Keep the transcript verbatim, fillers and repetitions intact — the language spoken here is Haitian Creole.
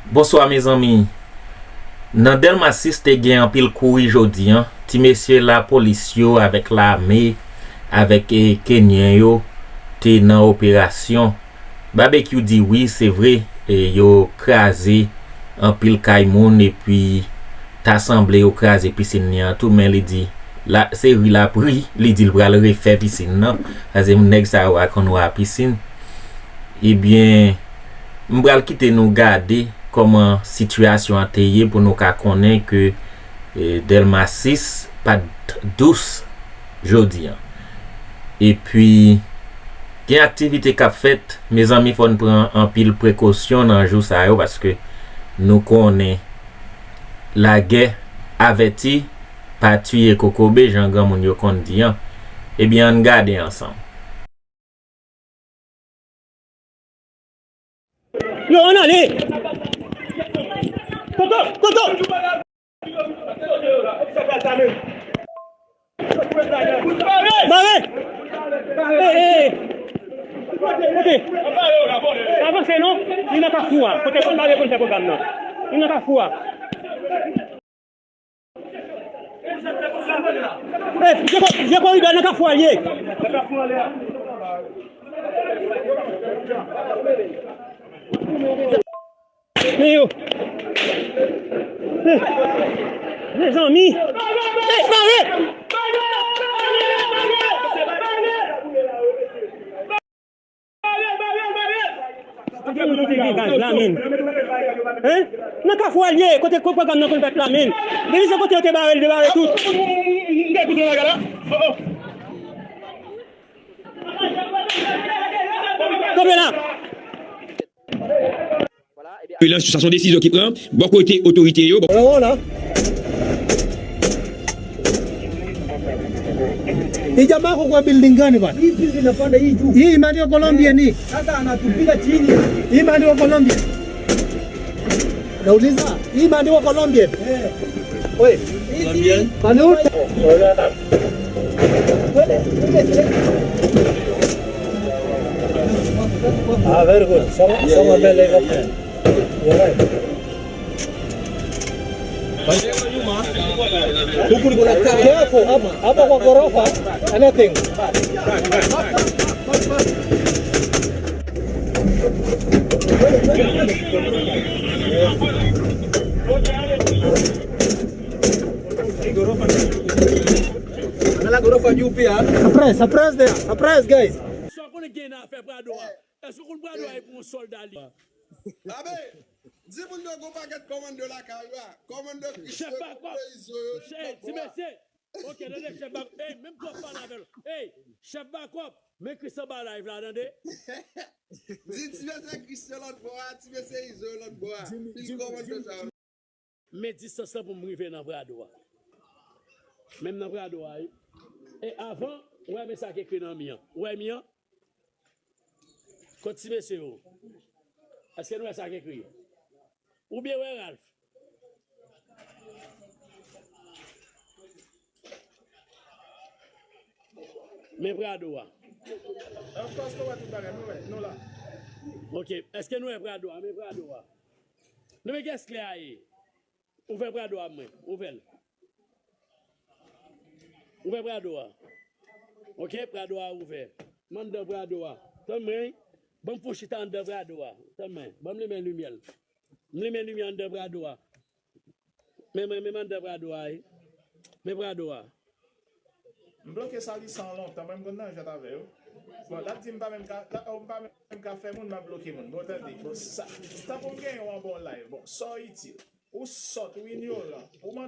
Bonswa mezanmi. Nan Dèlma sis te gen anpil kouri jodi an. Ti mesye lapolis yo avèk lame, avèk, e, Kenyen yo te nan operasyon. Babekyou di wi, se vre, e, yo kraze anpil kay moun epi ta sanble yo kraze pisin li an tou, men li di, la, se ri l ap ri, li di l pral refè pisin nan, paske nèg sa yo pa konn wa pisin. Ebyen, m pral kite nou gade kòman sitiyasyon an te ye pou nou ka konnen ke, e, Dèlma sis pa t dous jodi an. Epi, gen aktivite k ap fèt, mezanmi, fò n pran anpil prekosyon nan jou sa yo, paske nou konnen lagè avèti pa tiye kokobe, jan granmoun yo konn di an. Ebyen, ann gade ansanm. Yo, ann ale! Toto! Toto! Bare! Ey, ey, ey! Kote? Avanse non! Li nan kafou a. Kote konn bare konn fè pwogram nan. Li nan kafou a. Ey, vye ko-, vye koridò nan kafou a l ye. Men yo. Ey, mezanmi. Ey, bare! Kote moun ki te gen gaz la menm? Hein? Nan kafou a l ye, kote pwogram nan konn fèt la menm. Depi se kote yo te bare l, debare tout. Kanpe la. Sa se yon desizyon ki pran bò kote otorite yo. Bò. Ella abajo con el building gani, pa. Hii imeandikwa Colombia ni. Hii imeandikwa Colombia. Nauliza, hii imeandikwa Colombia. Oi. Colombia. Manu. Ah, very good. Soma, soma bele. Careful, apa, apa kwa ghorofa, anything. Surprise, surprise there, surprise, guys. Sa w konnen gen nan afè Prado a? Èske w konn Prado a e pou yon sòlda li? Abe, di moun yo gon pakèt kòmando lakay yo a. Kòmando Chèf Bakòp. Ti mesye. Ok, tande Chèf Bakòp. Ey, menm twò pale avè l. Ey, Chèf Bakòp. Men Chris anba live la, tande. Di ti mesye Chris yo lòt bò a, ti mesye Izo yo lòt bò a. Pil kòmando sa yo. Men distans lan pou m rive nan Prado a. Menm nan Prado a, wi. E avan, ou wè men sa k ekri nan mi an. Ou wè mi an? Kot ti mesye yo? Èske nou wè sa k ekri? Ou byen wè, Ralph? Men Prado a. Of course, nou wè tout bagay, nou wè, nou la. Ok, èske nou wè Prado a? Men Prado a. Nou men kiyès klè a ye? Ouvè Prado a mwen. Ouvè l. Ouvè Prado a. Ok, Prado a ouvè. M anndan Prado a. Tann mwen, wi. Ban m fon chita anndan Prado a. Tann mwen. Ban m limen limyè l. M limen limyè anndan Prado a. Men, men, men anndan Prado a, wi. Men Prado a. M bloke Salisa an lontan, mwen m konn nan jwèt avè yo. Bon, l ap di m pa menm ka, la, m pa menm ka fè moun, m ap bloke moun. Bon, tande, bon, sa, sa pou m genyen w anba yon live. Bon, sa w itil? Ou sòt, ou inyoran, ou mande